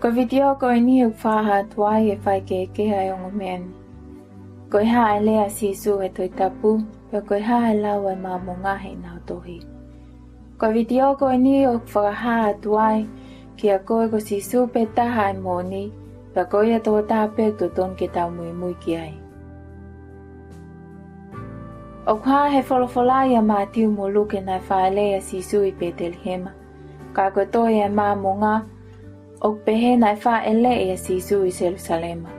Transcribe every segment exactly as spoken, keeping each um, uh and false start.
Ko e vitiō ko eni ʻoku fakahā atu ai e faikehekehe ʻa e ongo meʻa ni. Ko e hā e lea ʻa Sīsū he Tohi Tapu, pea ko e hā e lau ʻa e Māmonga heʻenau tohi. Ko e vitiō ko eni ʻoku fakahā atu ai kiate koe ko Sīsū pē taha ʻa e moʻoni, pea ko ia tokotaha pē ʻoku totonu ke tau muimui ki ai. ʻOku hā he folofola ʻia Mātiu mo Luke naʻe fāʻeleʻi ʻa Sīsū ʻi Pētelihema. Ka ko e tohi ʻa e Māmonga, ʻoku pehē naʻe fāʻeleʻi ʻa Sīsū ʻi Selusalema.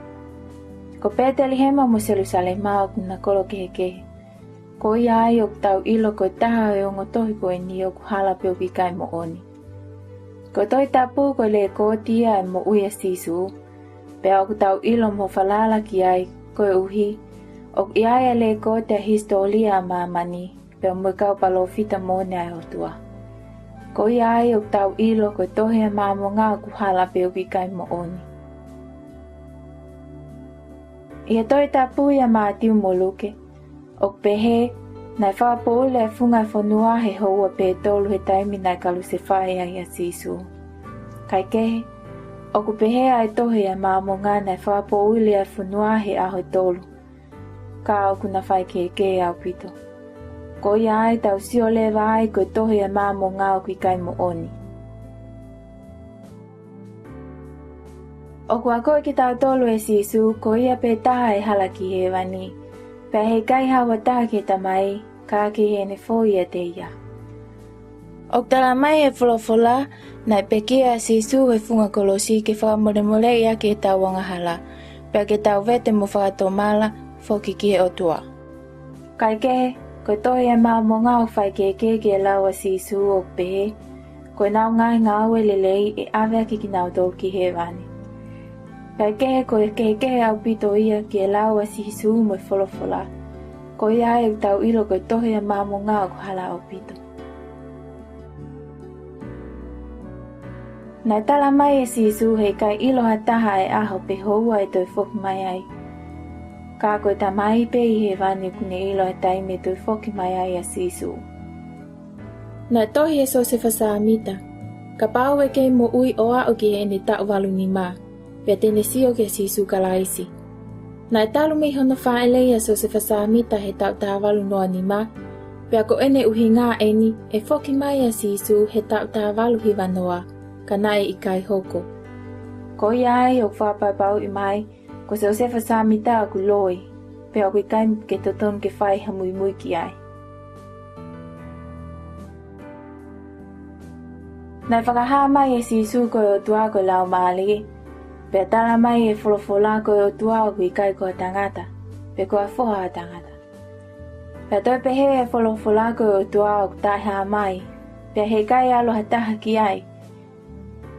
Ko Pētelihema mo Selusalema ʻoku na kolo kehekehe. Ko ia ai ʻoku tau ʻilo ko e taha ʻo e ongo tohi ko eni ʻoku hala pea ʻoku ʻikai moʻoni. Ko e Tohi Tapu ko e lēkooti ia ʻa e moʻui ʻa Sīsū, pea ʻoku tau ʻilo mo falala ki ai, koeʻuhi ʻoku ʻi ai ʻa e lēkooti ʻa e hisitōlia ʻa māmani, pea mo e kau palōfita moʻoni ʻa e ʻOtua. Ko ia ai ʻoku tau ʻilo ko e tohi ʻa e Māmonga ʻoku hala pea ʻoku ʻikai moʻoni. ʻI he Tohi Tapu ʻia Mātiu mo Luke, ʻoku pehē naʻe fakapoʻuli ʻa e funga ʻo e fonua he houa pē ʻe tolu he taimi naʻe kalusefai ai ʻa Sīsū. Kaekehe, ʻoku pehē ʻa e tohi ʻa e Māmonga naʻe fakapoʻuli ʻa e fonua he ʻaho ʻe tolu. Ka ʻoku na faikehekehe ʻaupito. Ko ia ai tau sio leva ai ko e tohi ʻa e Māmonga ʻoku ʻikai moʻoni. ʻOku akoʻi kitautolu ʻe Sīsū ko ia pē taha ʻe hala ki hēvani, pea heʻikai haʻu ha taha ki he Tamai, ka ki heʻene foʻi ʻiate ia. ʻOku tala mai he folofola, naʻe pekia ʻa Sīsū he funga kolosi ke fakamolemoleʻi ʻaki ʻetau angahala, pea ke tau vete mo fakatomala foki ki he ʻOtua. Kaekehe, ko e tohi ʻa e Māmonga ʻoku faikehekehe ki he lau ʻa Sīsū ʻoku pehē, ko ʻenau ngaahi ngāue lelei ʻe ʻave ʻaki kinautolu ki hēvani. Kaekehe, ko e kehekehe ʻaupito ia ki he lau ʻa Sīsū mo e folofola. Ko ia ai ʻoku tau ʻilo ko e tohi ʻa e Māmonga ʻoku hala ʻaupito. Naʻe tala mai ʻe Sīsū heʻikai ʻilo ha taha ʻa e ʻaho pe houa ʻe toe foki mai ai. Ka ko e Tamai pē ʻi hēvani ʻoku ne ʻilo ʻa e taimi ʻe toe foki mai ai ʻa Sīsū. Naʻe tohi ʻe Siosefa Sāmita, kapau ʻe kei moʻui ʻo aʻu ki heʻene taʻu valu nima, pea te ne sio kia Sīsū Kalaisi. Naʻe talu mei hono fāʻeleʻi ʻa Siosefa Sāmita he taʻu taha valu noa nima, pea ko ʻene ʻuhinga ʻeni ʻe foki mai ʻa Sīsū he taʻu taha valu hiva noa, ka naʻe ʻikai hoko. Ko ia ai ʻoku fakapapauʻi mai, ko Siosefa Sāmita ʻoku loi, pea ʻoku ʻikai ke totonu ke fai ha muimui ki ai. Naʻe fakahā mai ʻe Sīsū ko e ʻOtua ko e Laumālie, pea tala mai ʻe he folofola ko e ʻOtua ʻoku ʻikai ko ha tangata, pe ko ha foha ʻa ha tangata. Pea toe pehē ʻe he folofola ko e ʻOtua ʻoku taʻehāmai, pea heʻikai ʻalu ha taha ki ai,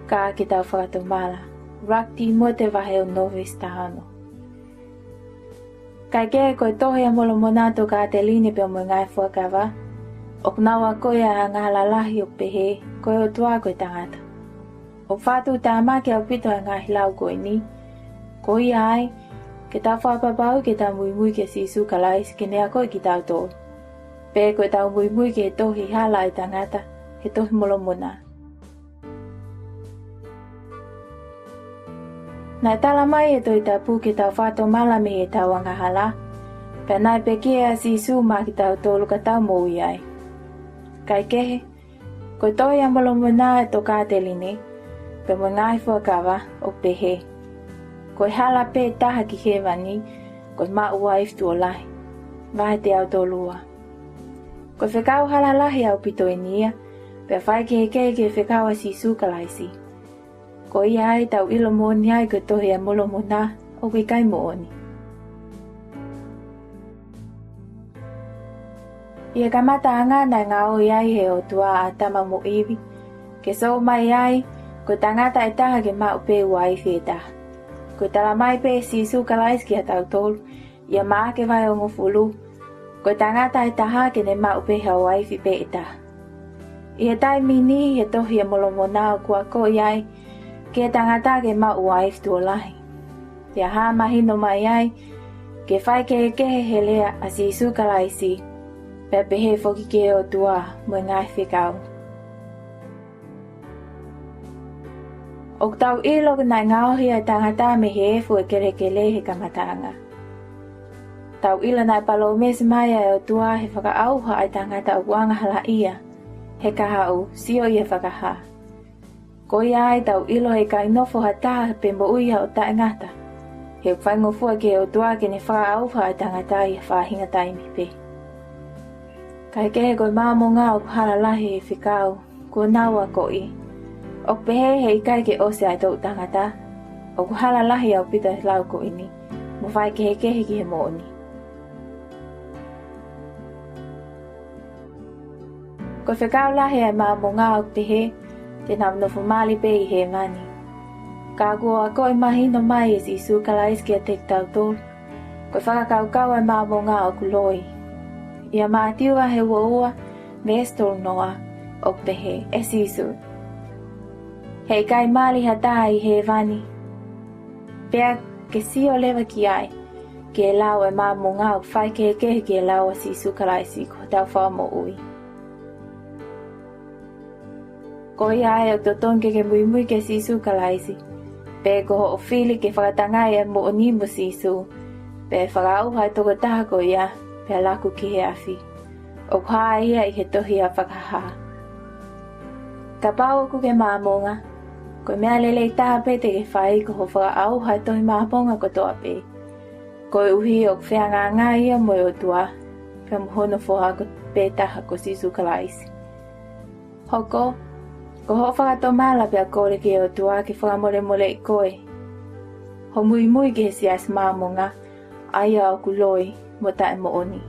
ka ke tau fakatomala. ʻUluaki Tīmote vahe ono veesi taha ono. Kaekehe, ko e tohi ʻa Molomona, Tokāteline pea mo e Ngaahi Fuakava, ʻoku nau akoʻi ʻa e angahala lahi ʻoku pehē, ko e ʻOtua ko e tangata. ʻOku fakatuʻutāmaki ʻaupito ʻa e ngaahi lau ko eni. Ko ia ai, ke tau fakapapauʻi ke tau muimui kia Sīsū Kalaisi ke ne akoʻi kitautolu. Pe ko ʻetau muimui ki he tohi hala ʻa e tangata, he tohi Molomona. Naʻe tala mai ʻe he Tohi Tapu ke tau fakatomala mei heʻetau angahala, pea naʻe pekia ʻa Sīsū maʻa kitautolu ka tau moʻui ai. Kaekehe, ko e tohi ʻa Molomona, Tokāteline pea mo e Ngaahi Fuakava ʻoku pehē, ko e hala pē taha ki hēvani, ko e maʻu uaifi tuʻo lahi. Vahe teau tolu ua. Ko e fekau hala lahi ʻaupito ʻeni ia, pea faikehekehe ki he fekau ʻa Sīsū Kalaisi. Ko ia ai tau ʻilo moʻoni ai ko e tohi ʻa Molomona ʻoku ʻikai moʻoni. ʻI he kamataʻanga naʻe ngaohi ai ʻe he ʻOtua ʻa ʻĀtama mo ʻIvi, ke sō mai ai ko e tangata ʻe taha ke maʻu pē uaifi ʻe taha. Ko e tala mai pē ʻe Sīsū Kalaisi kia tautolu, ʻia Maʻake vahe hongofulu, ko e tangata ʻe taha ke ne maʻu pē ha uaifi pē ʻe taha. ʻI he taimi ni he tohi ʻa Molomona ʻoku akoʻi ai ki he tangata ke maʻu uaifi tuʻo lahi. Pea hā mahino mai ai, ke faikehekehe he lea ʻa Sīsū Kalaisi, pea pehē foki ki he ʻOtua mo e ngaahi fekau. ʻOku tau ʻilo ʻoku naʻe ngaohi ʻa e tangata mei he efu ʻo e kelekele he kamataʻanga. Tau ʻilo naʻe palōmesi mai ʻa e ʻOtua he fakaʻauha ʻa e tangata ʻoku angahalaʻia, he kahaʻu, sio ia fakahā. Ko ia ai tau ʻilo he ʻikai nofo ha taha pe moʻui ia ʻo taʻengata. He ʻoku faingofua ki he ʻOtua ke ne fakaʻauha ʻa e tangata ʻi ha faʻahinga taimi pē. Kae kehe ko e Māmonga ʻoku hala lahi he fekau kuo nau akoʻi. ʻOku pehē he ʻikai ke ʻosi ʻa e toʻu tangata. ʻOku hala lahi ʻaupito e lau ko eni. Mo fai kehekehe ki he moʻoni. Ko e fekau lahi ʻa e Māmonga ʻoku pehē, te nau nofo mali pē ʻi hēvani. Ka kuo akoʻi mahino mai ʻe Sīsū Kalaisi kiate kitautolu. Ko e fakakaukau ʻa e Māmonga ʻoku loi. ʻIa Mātiu vahe ua ua, veesi tolu noa, ʻoku pehē, ʻe Sīsū. He ʻikai mali ha taha ʻi hēvani. Pea ke sio leva ki ai, ki he lau ʻa e Māmonga ʻoku fai kehekehe ki he lau ʻa Sīsū Kalaisi ko hotau fakamoʻui. Ko ia ai ʻoku totonu ke ke muimui kia Sīsū Kalaisi. Pea ko hoʻo fili ke fakatangai ʻa e moʻoni mo Sīsū. Pea fakaʻauha ʻa e tokotaha ko ia, pea laku ki he afi. ʻOku hā ia ʻi he tohi ʻa Fakahā. Kapau ʻoku ke Māmonga, ko e meʻa lelei taha pē te ke fai ko hoʻo fakaʻauha ʻa e tohi Māmonga kotoa pē. Koeʻuhi ʻoku fehangahangai ia mo e ʻOtua, pea mo hono foha ko pē taha ko Sīsū Kalaisi. Hoko, ko hoʻo fakatomala pea kole ki he ʻOtua ke fakamolemoleʻi koe. Hoʻo muimui ki he Siasi Māmonga, ʻa ia ʻoku loi mo taʻemoʻoni.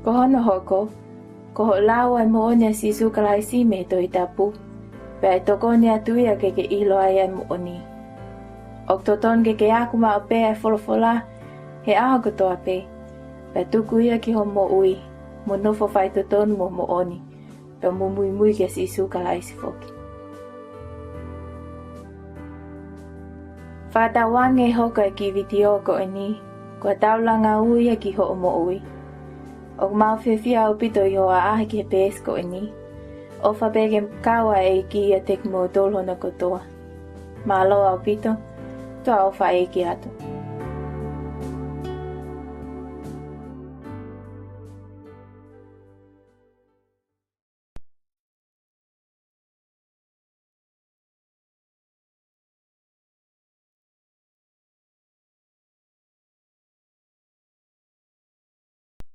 Ko hono hoko, ko hoʻo lau ʻa e moʻoni ʻa Sīsū Kalaisi mei he Tohi Tapu, pea ʻe tokoni atu ia ke ke ʻilo ai ʻa e moʻoni. ʻOku totonu ke ke ako maʻu pē ʻa e folofola he ʻaho kotoa pē, pea tuku ia ki hoʻo moʻui, mo nofo faitotonu mo moʻoni, pea mo muimui kia Sīsū Kalaisi foki. Fakatauange hoko e kiʻi vitiō ko eni, ko ha taulanga ui ia ki hoʻo moʻui. ʻOku mau fiefia ʻaupito ʻi hoʻo ʻaʻahi ki he peesi ko eni. ʻOfa pē ke kau ʻa e ʻEiki ʻiate kimoutolu hono kotoa. Mālō ʻaupito, tuʻa ʻofa ʻa e ʻEiki atu.